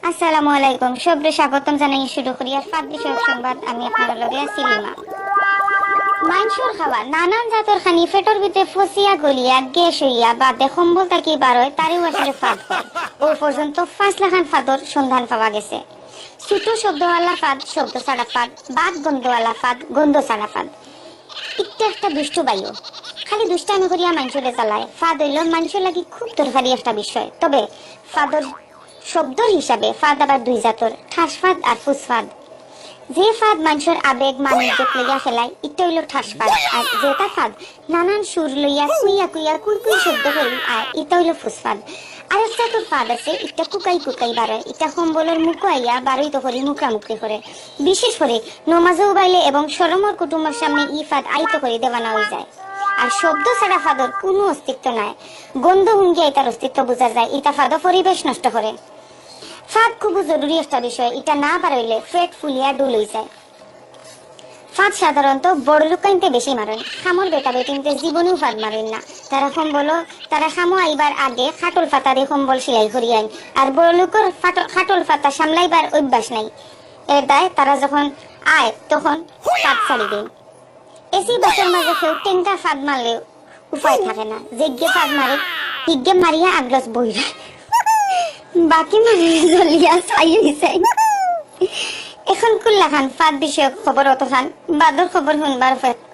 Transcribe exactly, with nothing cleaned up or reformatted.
আসসালামু আলাইকুম, সবরে স্বাগতম জানাই। শুরু করি আর ফাদ বিষয়ক সংবাদ, আমি আপনার লগে আছি লিমা। মাইনষর খাওয়া নানান জাতর খানি পেটর ভিতরে ফসিয়া গলিয়া গ্যাস হইয়া বাদে কম্বল থাকি বার হয়, তারেও আসলে ফাদ হয়। ও পর্যন্ত পাঁচ লাখান ফাদর সন্ধান পাওয়া গেছে। ছোট শব্দওয়ালা ফাদ, শব্দ ছাড়া ফাদ, বাদ গন্ধওয়ালা ফাদ, গন্ধ ছাড়া ফাদ। ইটা একটা দুষ্ট বায়ু, খালি দুষ্টামি করিয়া মাইনষরে জ্বালায়। ফাদ হইল মাইনষর লাগি খুব দরকারি একটা বিষয়। তবে ফাদর শব্দর হিসাবে ফাদ আবার দুই জাতর, ঠাস ফাদ আর ফুস ফাদ। যে ফাদ মাইনষর আবেগ মান ইজ্জত লইয়া খেলায়, ইটা হইল ঠাস ফাদ। আর যেটা ফাদ নানান সুর লইয়া কুইয়া কুইয়া কুই কুই শব্দ করি, আর ইটা হইল ফুস ফাদ। আরেক জাতর ফাদ আছে, ইটা কুকাই কুকাই বারয়, ইটা কম্বলর মুখো আইয়া বারই তো করি মুকরা মুকরি করে। বিশেষ করে নমাজও বাইলে এবং শরমর কুটুমর সামনে ই ফাদ আইতো করি দেওয়ানা হয়ে যায়। আর শব্দ ছাড়া ফাদর কোনো অস্তিত্ব নাই। গন্ধ হুঙ্গিয়া ইতার অস্তিত্ব বোঝা যায়, ইতা ফাদও পরিবেশ নষ্ট করে। ফাদ খুব জরুরি একটা বিষয়, ইটা না বার হইলে পেট ফুলিয়া ঢুল হয়ে যায়। ফাদ সাধারণত বড় লোকাইন্তে বেশি মারেন, কামর বেটা বেটিন্তে জীবনেও ফাদ মারেন না। তারা কম্বল, তারা কামো আইবার আগে খাটল ফাতারে কম্বল সেলাই করিয়া আইন। আর বড় লোকর ফাটল, খাটল ফাতা সামলাইবার অভ্যাস নাই। এর দায় তারা যখন আয় তখন ফাদ ছাড়ি দেন। এসি বাসর মাঝে কেউ টেঙ্গা ফাদ মারলে উপায় থাকে না, যেগে ফাদ মারে হিগে মারিয়া আগলস বইরা, বাকি মারে জ্বলিয়া ছাই হইছে। এখন কুল্লা খান ফাদ বিষয়ক খবর অত খান, বাদর খবর শুনবার অপেক্ষা।